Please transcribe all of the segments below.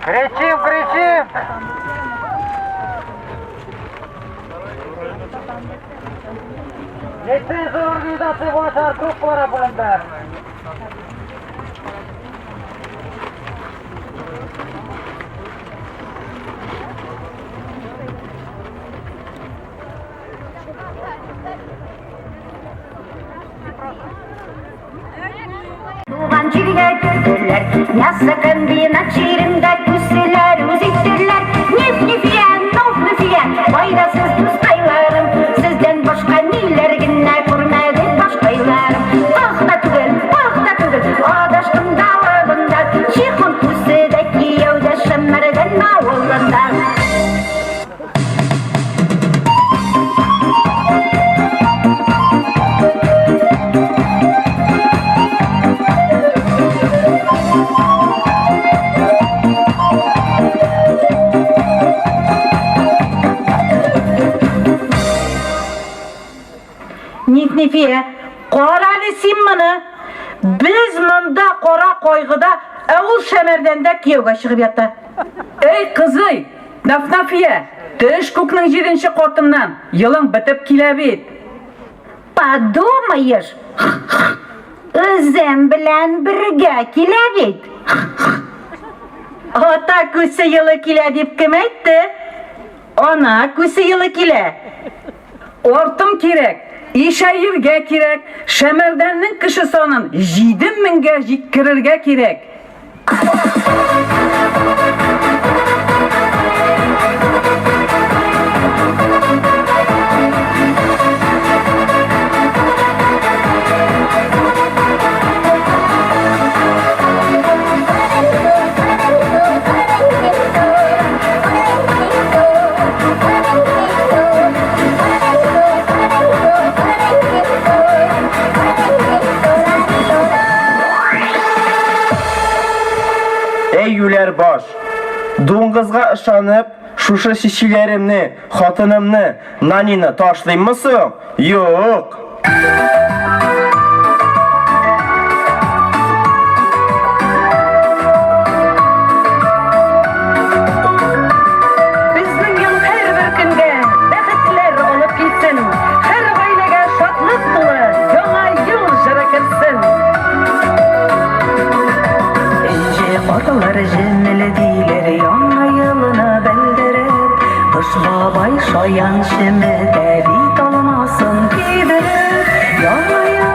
Кричим, кричим! Лицензия организация буенча группалар бүленде. Туган җиргә керделәр, мясокомбинат җирендә күселәр үз иттеләр. Неф-нефия, ноф-нефия, файдасыз дускайларым, сездән башка ниләр генә күрмәдек башкайларым. Ах та түгел, ах та түгел, адаштым далабында, Чихон күсе дә кияү дә Шәмәрдән авылында. Нифнифия, кара әле син моны. Без монда кара кайгыда, ә ул Шәмәрдәндә кияүгә чыгып ята. Эй, кызый, Нафнафия, төш күкнең җиденче катыннан, елың бетеп килә бит. Подумаешь, үзем белән бергә килә бит. Ата күсе елы килә дип кем әйтте? Ана күсе елы килә. Артым кирәк, ишәергә кирәк, Шәмәрдәннең кеше санын 7000гә җиткерергә кирәк. Әй, юләр баш! Дуңгызга ышанып, шушы чичиләремне, хатынымны, Нанины ташлыйммы соң? Юк! Безнең ел һәрбер көнгә бәхетләр алып килсен, һәр гаиләгә шатлык тулы яңа ел җыры керсен. Энҗе карлар җемелдиләр яңа елны белдереп, Кыш бабай шаян чеметә бит алмасын кидереп, Яңа ел.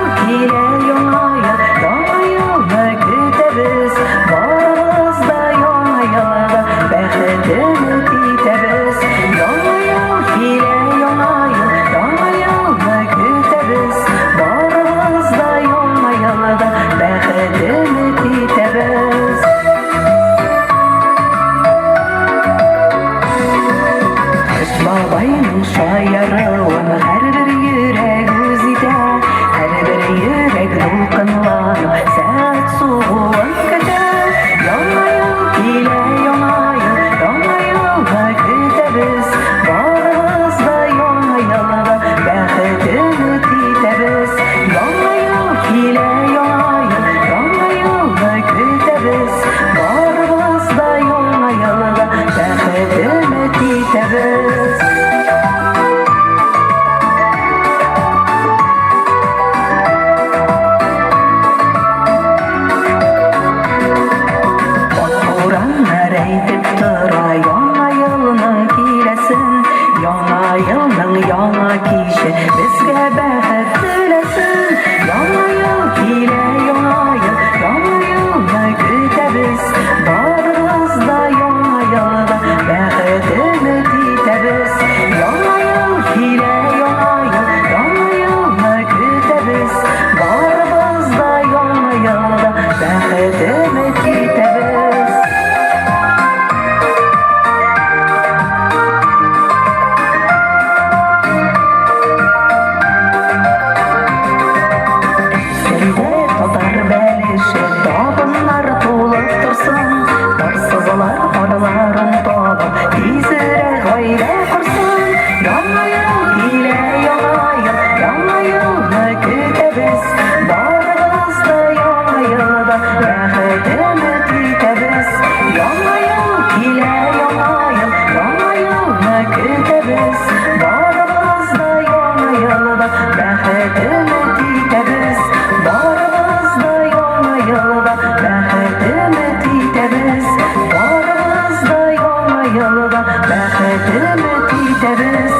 Бәхет өмет итәбез, барыбыз да Яңа елга. Бәхет өмет итәбез, барыбыз да Яңа елга. Бәхет өмет итәбез.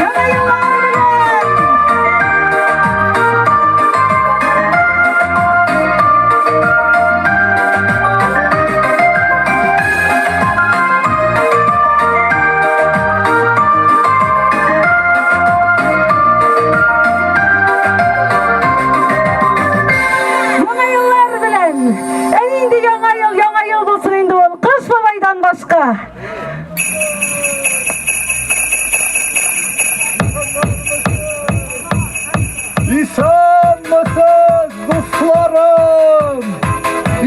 Яңа еллар белән! Яңа еллар белән! Ә инде яңа ел, яңа ел булсын инде ул, Кыш бабайдан башка. Исәнмесез, дусларым!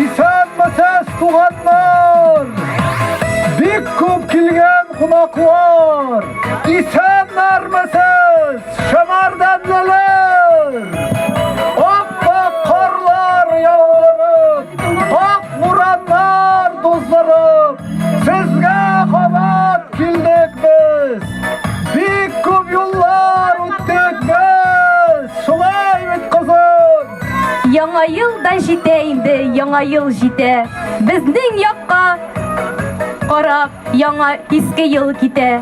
Исәнмесез, туганнар! Бик күп килгән кунаклар! Исәннәрмесез, шәмәрдәнлеләр! Ап-ак карлар яудырып, ак бураннар туздырып, сезгә кабат килдек без! Бик күп юллар үттек без! Шулай бит, кызым! Яңа ел да җитә инде, яңа ел җитә. Безнең якка карап, яңа иске ел китә.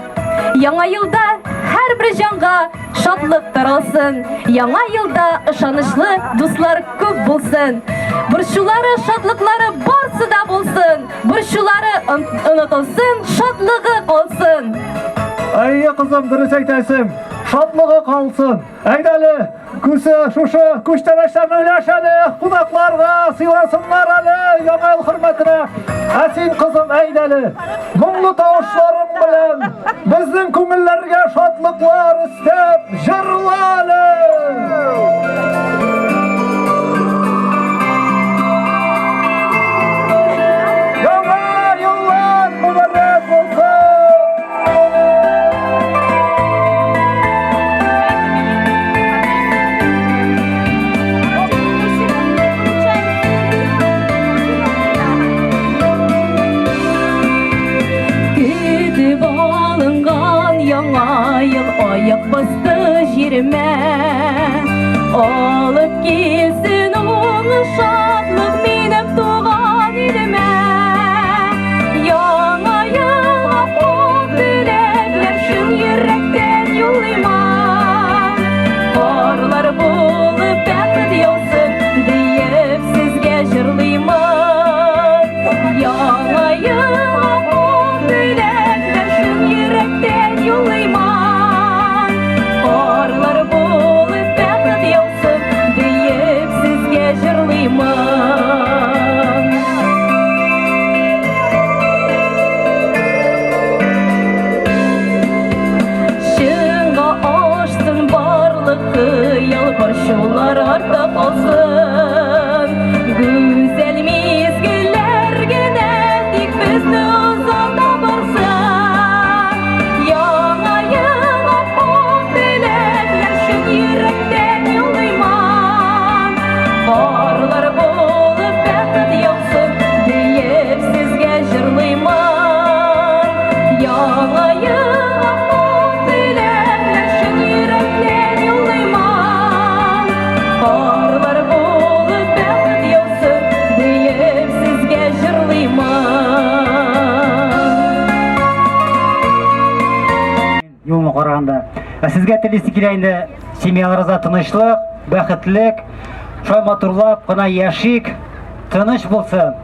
Яңа елда һәрбер җанга шатлык таралсын. Яңа елда ышанычлы дуслар күп булсын. Борчулары, шатлыклары барсы да булсын. Борчулары онытылсын, шатлыгы калсын. Әйе, кызым, дөрес әйтәсең. Шатлыгы калсын. Әйдә әле, күсе шушы күчтәнәчләрне өләш әле, кунакларга сыйласыннар әле яңа ел хөрмәтенә. Ә син, кызым, әйдә әле, моңлы тавышларың белән безнең күңелләргә шатлыклар өстәп җырла әле. Яңа еллар мөбарәк булсын! Көтеп алынган яңа ел аяк басты җиремә. Алып килсен уңыш шатлык минем туган илемә. Яңа елга ак теләкләр чын йөрәктән юллыйман. Карлар булып бәхет яусын диеп сезгә җырлыймын. Яңа елга ак теләкләр чын йөрәктән юллыйман. Карлар булып бәхет яусын диеп сезгә җырлыймын. Чынга ашсын барлык хыял, борчулар артта калсын. Гүзәл мизгелләр генә тик безне озата барсын. Яңа ел ак теләкләр чын йөрәктән юллыйман. Карлар булып бәхет яусын диеп сезгә җырлыйман. Яңа ел ак теләкләр чын йөрәктән юллыйман. Карлар булып бәхет яусын диеп сезгә җырлыйман. Юлны караганда. Ә сезгә телисе килә инде семьяларыгызда тынычлык, бәхетлек, шулай матурлап кына яшик, тыныч булсын.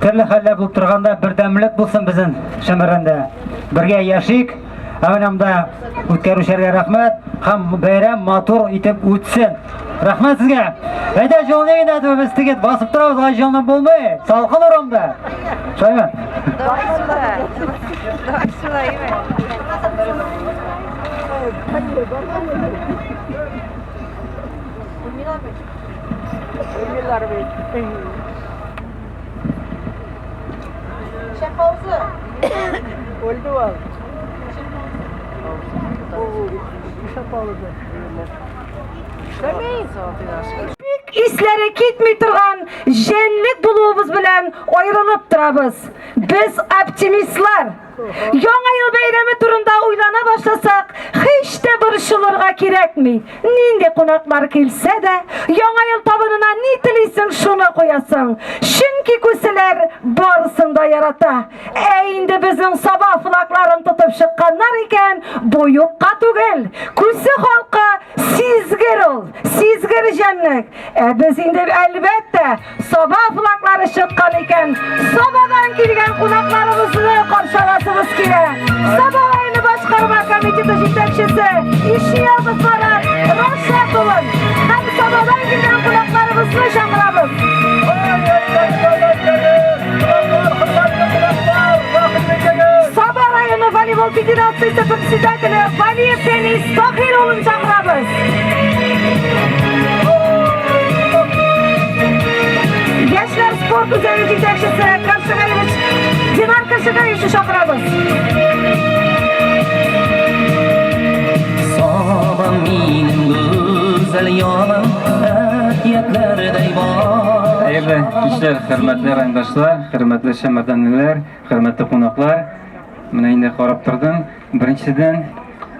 Төрле хәлләр булып торганда бердәмлек булсын безнең Шәмәрдәндә. Бергә яшик. Ә менә монда үткәрүчеләргә рәхмәт һәм бәйрәм матур итеп үтсен. Рәхмәт сезгә. Әйдә җылыны инде без теге басып торабыз, алай җылынып булмый. Салкын урамда. Шулаймы? Давай сюда. Давай сюда, Игорь. Бик исләре китми торган җәнлек булуыбыз белән аерылып торабыз. Без оптимистлар. Яңа ел бәйрәме турында уйлана башласак, һич тә борчылырга кирәкми. Нинди кунаклар килсә дә, Яңа ел табынына ни телисең, шуны куясың. Чөнки күселәр барысын да ярата. Ә инде безнең Саба флагларын тотып чыкканнар икән, бу юкка түгел. Күсе халкы сизгер ул, сизгер җәнлек. Ә без инде, әлбәттә, Саба флаглары чыккан икән, Сабадан килгән кунакларыбызны каршы аласыбыз килә. Саба районы башкарма комитеты җитәкчесе Ишниязов Марат Рашат улын һәм Сабадан килгән кунакларыбызны чакырабыз. Саба районы волейбол федерациясе председателе Валиев Фәнис Таһир улын чакырабыз. Яшьләр спорт үзәге җитәкчесе Каршыгаевич Динар Каршыгаевичны чакырабыз. Сабам минем гүзәл янам, әкиятләрдәй бар. Хәерле кичләр, хөрмәтле райондашлар, хөрмәтле шәмәрдәнлеләр, хөрмәтле кунаклар. Менә инде карап тордым. Беренчедән,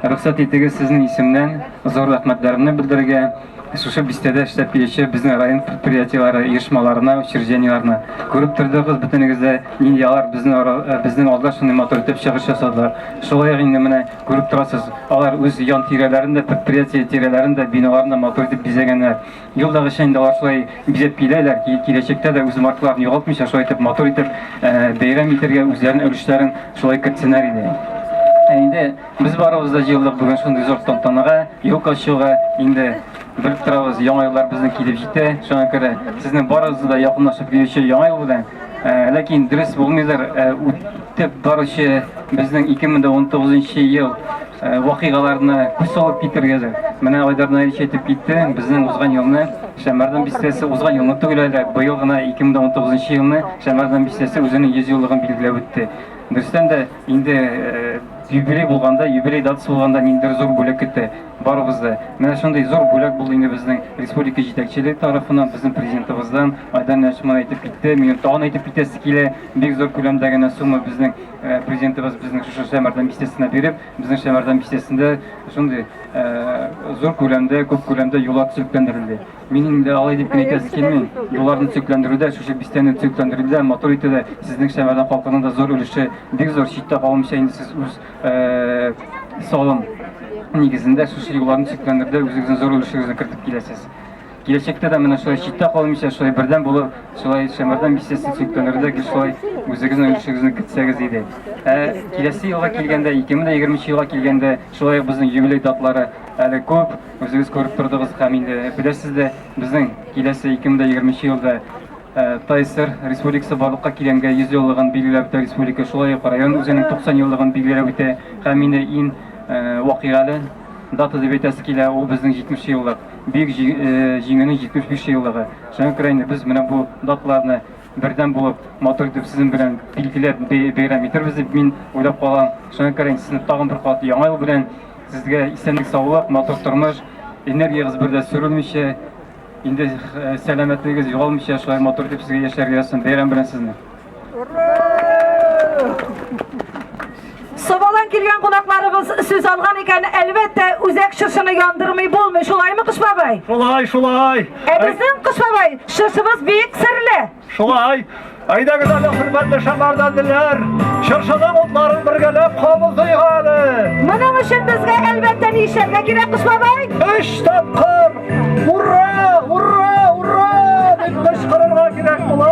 рөхсәт итегез сезнең исемнән зур рәхмәтләремне белдерергә. Шушы бистәдә эшләп килүче безнең район предприятиеләре, оешмаларына, учреждениеләренә. Күреп тордыгыз бөтенегез дә, нинди алар безнең ара, безнең алда шундый матур итеп чыгыш ясадылар. Шулай ук инде менә күреп торасыз, алар үз ян тирәләрен дә, предприятие тирәләрен дә, биналарын да матур итеп бизәгәннәр. Елдагыча инде алар шулай бизәп киләләр, киләчәктә дә үз маркаларын югалтмыйча, шулай итеп матур итеп бәйрәм итәргә үзләренең өлешләрен шулай кертсеннәр иде. Ә инде без барыбыз да җыелдык бүген шундый зур тантанага, елка ачуга. Инде белеп торабыз, яңа еллар безнең килеп җитә. Шуңа күрә сезнең барыгызны да якынлашып килүче яңа ел белән. Ләкин дөрес булмыйдыр, үтеп баручы безнең 2019 ел вакыйгаларына күз салып китергәдер. Менә Айдар Наилевич әйтеп китте, безнең узган елны Шәмәрдән бистәсе узган елны түгел әле, быел гына 2019 елны Шәмәрдән бистәсе үзенең 100 еллыгын билгеләп үтте. Дөрестән дә, инде юбилей булганда, юбилей датасы булганда ниндидер зур бүләк көтә барыбыз да. Менә шундый зур бүләк булды инде безнең республика җитәкчелеге тарафыннан, безнең президентыбыздан. Айдар Наилевич моны әйтеп китте, минем тагын әйтеп китәсе килә. Бик зур күләмдә генә сумма безнең президентыбыз безнең шушы Шәмәрдән бистәсенә биреп, безнең Шәмәрдән бистәсендә шундый зур күләмдә, күп күләмдә юллар төзекләндерелде. Мин инде алай дип кенә әйтәсе килми. Юлларны төзекләндерүдә, шушы бистәне төзекләндерүдә, матур итүдә сезнең Шәмәрдән халкының да зур өлеше бик зур. Читтә калмыйча инде сез үз салым нигезендә шушы юлларны төзекләндерүдә үзегезнең зур өлешегезне кертеп киләсез. Киләчәктә дә менә шулай читтә калмыйча, шулай бердәм булып, шулай Шәмәрдән бистәсен төзекләндерүдә гел шулай үзегезнең өлешегезне кертсәгез иде. Ә киләсе елга килгәндә, 2020 елга килгәндә, шулай ук безнең юбилей датлары әле күп, үзегез күреп тордыгыз һәм инде беләсез дә, безнең киләсе 2020 елда ТАССР республикасы барлыкка килгәнгә 100 еллыгын билгеләп үтә республика, шулай ук район үзенең 90 еллыгын билгеләп үтә һәм инде иң вакыйгалы дата дип әйтәсе килә, ул безнең 70 еллык. Бөек Җиңүнең 75 еллыгы. Шуңа күрә инде без менә бу даталарны бердәм булып, матур итеп сезнең белән билгеләп бәйрәм итербез дип мин уйлап калам. Шуңа күрә инде сезне тагын бер кат Яңа ел белән, сезгә исәнлек-саулык, матур тормыш, энергиягез бер дә сүрелмичә, инде сәламәтлегегез югалмыйча, шулай матур итеп сезгә яшәргә язсын. Бәйрәм белән сезне! Сабадан килгән кунакларыбыз сүз алган икән, әлбәттә, үзәк чыршыны яндырмый булмый. Шулаймы, Кыш бабай? Шулай, шулай. Ә безнең Кыш бабай чыршыбыз бик серле. Шулай. Әйдәгез әле, хөрмәтле шәмәрдәнлеләр, чыршының утларын бергәләп кабызыйк әле. Моның өчен безгә әлбәттә ни эшләргә кирәк, Кыш бабай? Өч тапкыр Ура! Ура! Ура! дип кычкырырга кирәк була.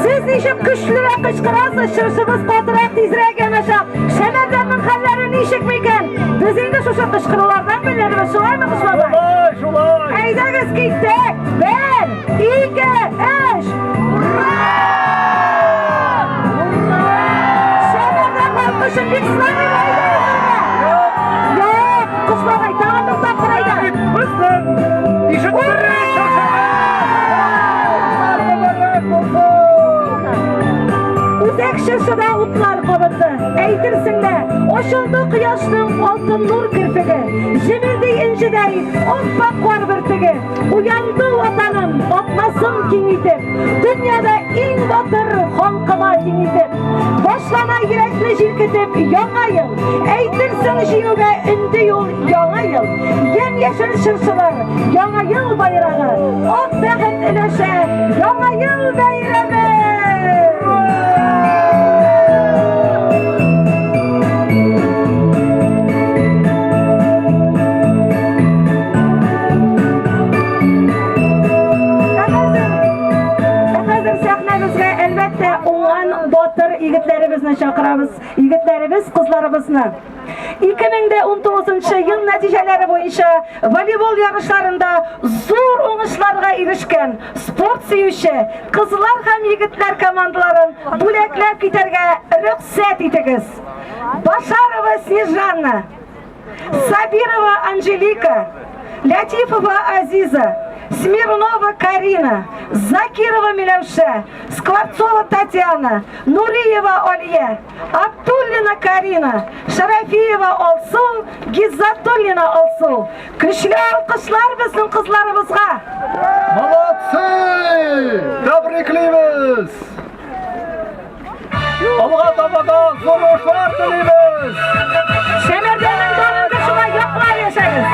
Сез ничек көчлерәк кычкырасыз, чыршыбыз катырак, тизрәк яначак. Шәмәрдәннең хәлләре ничек микән? Без инде шушы кычкырулардан белербез, шулаймы, Кыш бабай? Шулай, шулай. Әйдәгез, киттек. Бер, ике, өч. Ура! Ура! Шәмәрдән халкы өчен бик сынамыйм, әйдәгез бергә. Юк, Кыш бабай, тагын бер тапкыр әйдә. Безнең ишеттерик чыршыны! Мөбарәк булсын! Үзәк чыршыда утлар кабынды. Әйтерсең лә, ачылды кояшның алтын нур керфеге. Җемелди энҗедәй ап-ак кар бөртеге. Уянды ватаным, атна Дөньясын киң итеп, дөньяда иң батыр халкыма тиң итеп. Башлана йөрәкне җилкетеп яңа ел, әйтерсең җиңүгә өнди ул яңа ел. Ямь-яшел чыршылар, яңа ел байрагы, ак бәхет өләшә яңа ел бәйрәме! Ә хәзер сәхнәбезгә, әлбәттә, уңган батыр егетләребезне чакырабыз. Егетләребез, кызларыбызны. 2019 ел нәтиҗәләре буенча волейбол ярышларында зур уңышларга ирешкән спорт сөюче кызлар һәм егетләр командаларын бүләкләп китәргә рөхсәт итегез. Башарова Снежанна, Сабирова Анжелика, Лятифова Азиза, Смирнова Карина, Закирова Миләүшә, Скворцова Татьяна, Нуриева Алия, Абдуллина Карина, Шарафиева Алсу, Гиззатуллина Алсу. Көчле алкышлар безнең кызларыбызга! Молодцы! Тәбриклибез! Алга таба да зур уңышлар телибез! Шәмәрдәннең данын да шулай яклап яшәгез!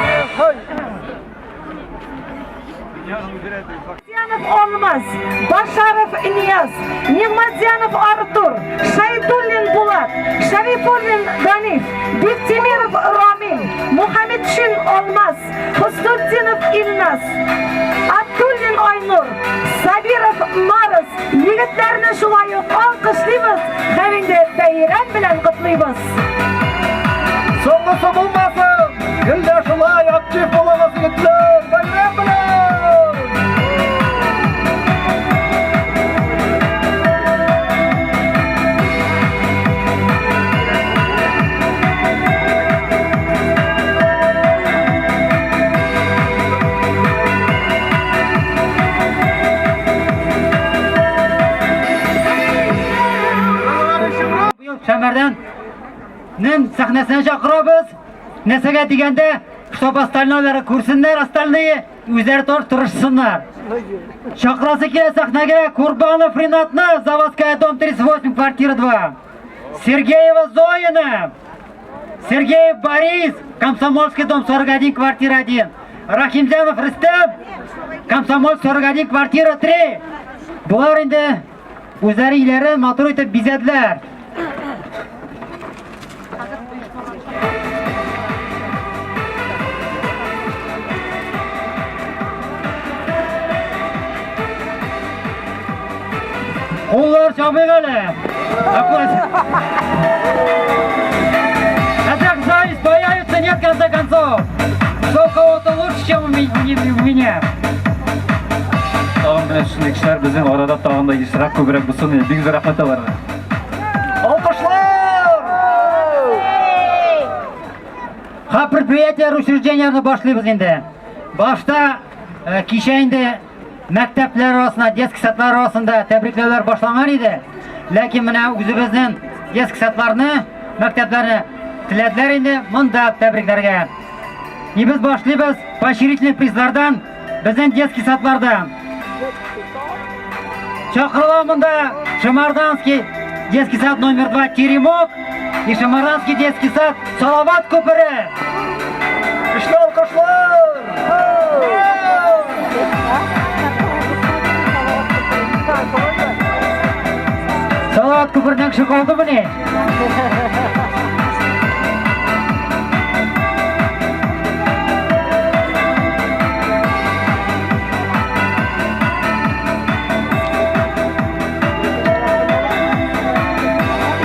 Зянов Алмаз, Башаров Нияз, Нигматзянов Артур, Шайдуллин Булат, Шарифуллин Даниф, Биктимиров Рамил, Мухаметшин Алмаз, Хөснетдинов Илназ, Абдуллин Айнур, Сабиров Марс, егетләрне шулай ук алкышлыйбыз һәм инде бәйрәм белән котлыйбыз. Соңгысы булмасын! Гел дә шулай актив булыгыз, егетләр! Бәйрәм белән! Быел Шәмәрдәннең сәхнәсенә чакырабыз. Нәрсәгә дигәндә, чтобы остальнойлары күрсеннәр, остальные үзләре тоже тырышсыннар. Чакырасы килә сәхнәгә Курбанов Ринатны, Заводская дом 38, квартира 2. Сергеева Зоина, Сергеев Борис, Комсомольский дом 41, квартира 1. Рахимзянов Рөстәм, Комсомоль 41, квартира 3. Болар инде үзләре өйләрен матур итеп бизәделәр. Куллар чабыйк әле. А так зависть появится, нет, в конце концов. Что у кого-то лучше, чем у меня. Тагын менә шундый кешеләр безнең арада тагын да ешрак, күбрәк булсын иде. Бик зур рәхмәт аларга. Алкышлар! Ха предприятиеләр, учреждениеләрне башлыйбыз инде. Башта э, кичә инде Мәктәпләр арасында, детский садлар арасында тәбрикләүләр башланган иде. Ләкин менә үзебезнең детский садларны, мәктәпләрне теләделәр инде монда тәбрикләргә. И без башлыйбыз поощрительный призлардан, безнең детский садлардан. Чакырыла монда Шамарданский детский сад номер 2 Теремок и Шамарданский детский сад Салават Күпере. Көчле алкышлар! Салават Күпереннән кеше калдымыни?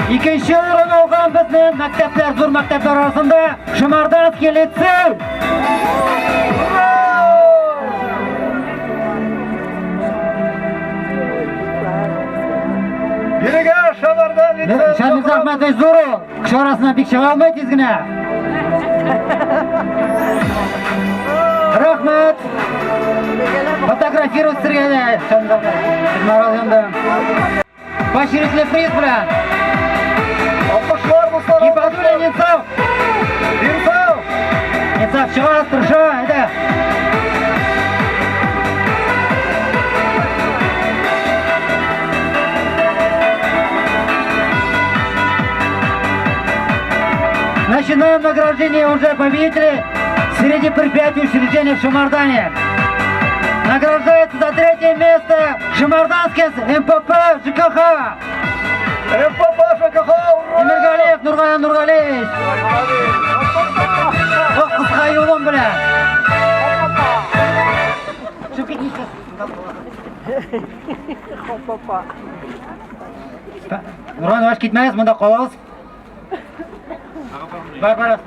Икенче урын алган безнең мәктәпләр, зур мәктәпләр арасында Шамарданский лицей. Бирегә Шамардан лицей. Шамил Ахмәтович зур ул. Кеше арасына бик чыга алмый тиз генә. Рәхмәт. Фотографировать итәргә дә Шамил Ахмәтович. Марал янда. Поощрительный приз белән. Алкышлар дуслар. Ибадуллин Инсаф. Инсаф. Инсаф чыга, тырыша, әйдә. Начинаем награждение уже победителей среди предприятий и учреждений в Шамардане. Награждается за третье место Шамарданский МПП ЖКХ. МПП ЖКХ, ура! Тимиргалиев Нургаян Нургалиевич. О, кыска юлым белән. Нургаян Нургалиевич китмәгез, монда калыгыз. Бар, бар.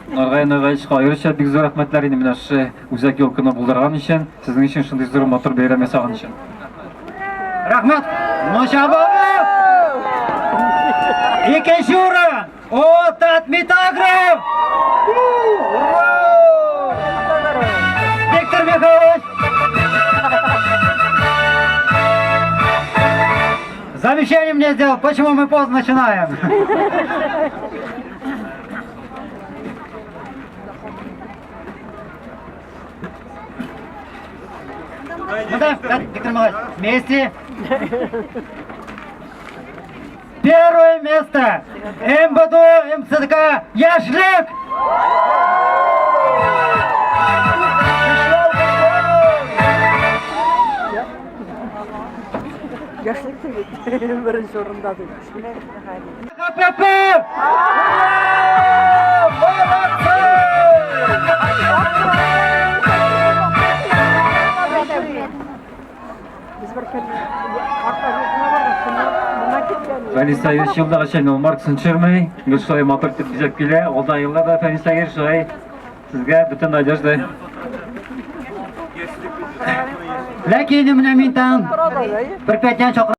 Нургаян Нургалиевичка аеруча бик зур рәхмәтләр инде менә шушы үзәк елканы булдырган өчен, сезнең өчен шундый зур матур бәйрәм ясаган өчен. Рәхмәт. Мошабабов. Икенче урын. О, Татмитагров. Виктор Михайлович. Замечание мне сделал, почему мы поздно начинаем. Ну да, да, Виктор Михайлович, вместе. Первое место МБДУ МЦК Яшлик. КПП! Фәнис Таирович елдагыча инде ул Марксын төшерми, гел шулай матур итеп бизәп килә. Алда елларда Фәнис Таирович шулай сезгә бөтен надежда. Ләкин менә мин тагын бер пятнян чакырам.